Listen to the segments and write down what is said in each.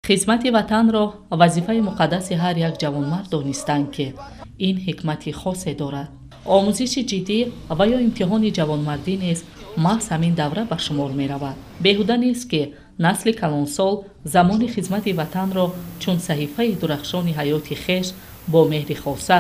Хизмати ватанро вазифаи муқаддаси ҳар як ҷавонмард донистанд, ки ин ҳикмати хосе дорад. Омӯзиши ҷиддӣ ва ё имтиҳони ҷавонмардӣ низ маҳз ҳамин давра ба шумор меравад. Беҳуда нест, ки насли калонсол замони хизмати ватанро чун саҳифаи дурахшони ҳаёти хеш бо меҳри хоса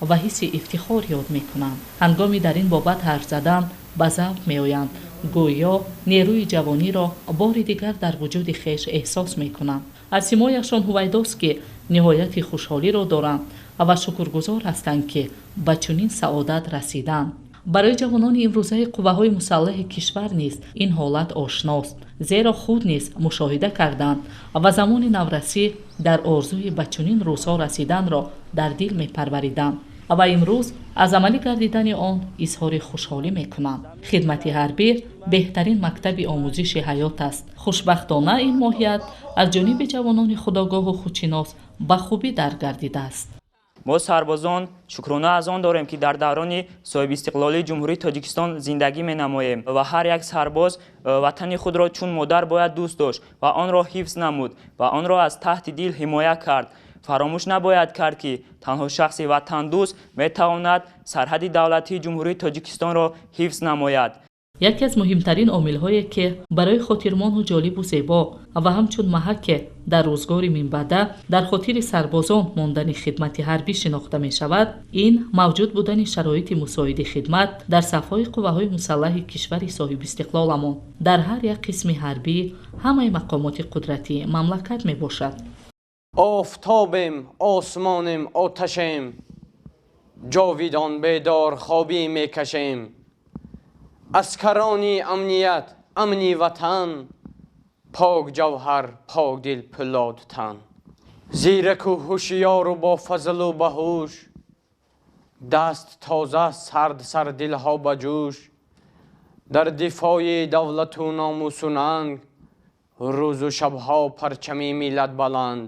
ва ҳисси ифтихор ёд мекунанд. Ҳангоми дар ин бобат ҳарф задан, ба завқ меоянд, гӯё нерӯи ҷавониро бори дигар дар вуҷуди хеш эҳсос мекунанд. Аз симояшон ҳувайдост, ки ниҳояти хушҳолиро доранд ва шукргузор ҳастанд, ки ба чунин саодат расиданд. Барои ҷавонони имрӯзаи қувваҳои мусаллаҳи кишвар низ ин ҳолат ошност, зеро худ низ мушоҳида карданд ва замони наврасӣ дар орзуи ба чунин рӯзҳо расиданро дар дил мепарвариданд ва имрӯз аз амалӣ гардидани он изҳори хушҳолӣ мекунанд. Хидмати ҳарбӣ беҳтарин мактаби омӯзиши ҳаёт аст. Хушбахтона, ин моҳият аз ҷониби ҷавонони худогоҳу худшинос ба хубӣ дарк гардидааст. Мо, сарбозон, шукрона аз он дорем, ки дар даврони соҳибистиқлолии Ҷумҳурии Тоҷикистон зиндагӣ менамоем ва ҳар як сарбоз ватани худро чун модар бояд дӯст дошт ва онро ҳифз намуд ва онро аз таҳти дил ҳимоя кард. Фаромӯш набояд кард, ки танҳо шахси ватандӯст метавонад сарҳади давлатии Ҷумҳурии Тоҷикистонро ҳифз намояд. Яке аз муҳимтарин омилҳое, ки барои хотирмону ҷолибу зебо ва ҳамчун маҳакке дар рӯзгори минбаъда дар хотири сарбозон мондани хидмати ҳарбӣ шинохта мешавад, ин мавҷуд будани шароити мусоиди хидмат дар сафҳои қувваҳои мусаллаҳи кишвари соҳибистиқлоламон дар ҳар як қисми ҳарбӣ, ҳамаи мақомоти қудратии мамлакат мебошад. Офтобем, осмонем, оташем, ҷовидон бедор хобӣ мекашем. Аскарони амният, амни ватан, пок ҷавҳар, пок дил, пӯлод тан, зираку ҳушёру бо фазлу баҳуш, даст тоза, сард сар, дилҳо ба ҷӯш, дар дифои давлату номусу нанг, рӯзу шабҳо парчами миллат баланд.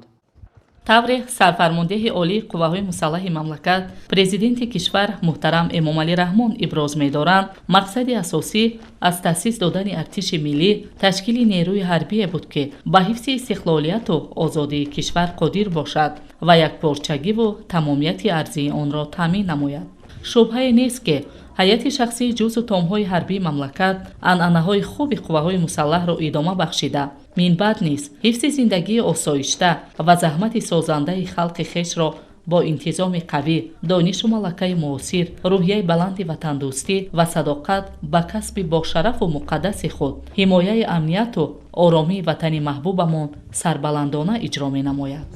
Тавре сарфармондеҳи олии қувваҳои мусаллаҳи мамлакат, Президенти кишвар муҳтарам Эмомалӣ Раҳмон иброз медоранд, мақсади асосӣ аз таъсис додани артиши миллӣ ташкили нерӯи ҳарбие буд, ки ба ҳифзи истиқлолияту озодии кишвар қодир бошад ва якпорчагиву тамомияти арзии онро таъмин намояд. Шубҳае нест, ки ҳайати шахсии ҷузъу томҳои ҳарбии мамлакат анъанаҳои хуби қувваҳои мусаллаҳро идома бахшида, минбаъд низ ҳифзи зиндагии осоишта ва заҳмати созандаи халқи хешро бо интизоми қавӣ, донишу малакаи муосир, рӯҳияи баланди ватандӯстӣ ва садоқат ба касби бошарафу муқаддаси худ, ҳимояи амнияту оромии ватани маҳбубамон сарбаландона иҷро менамояд.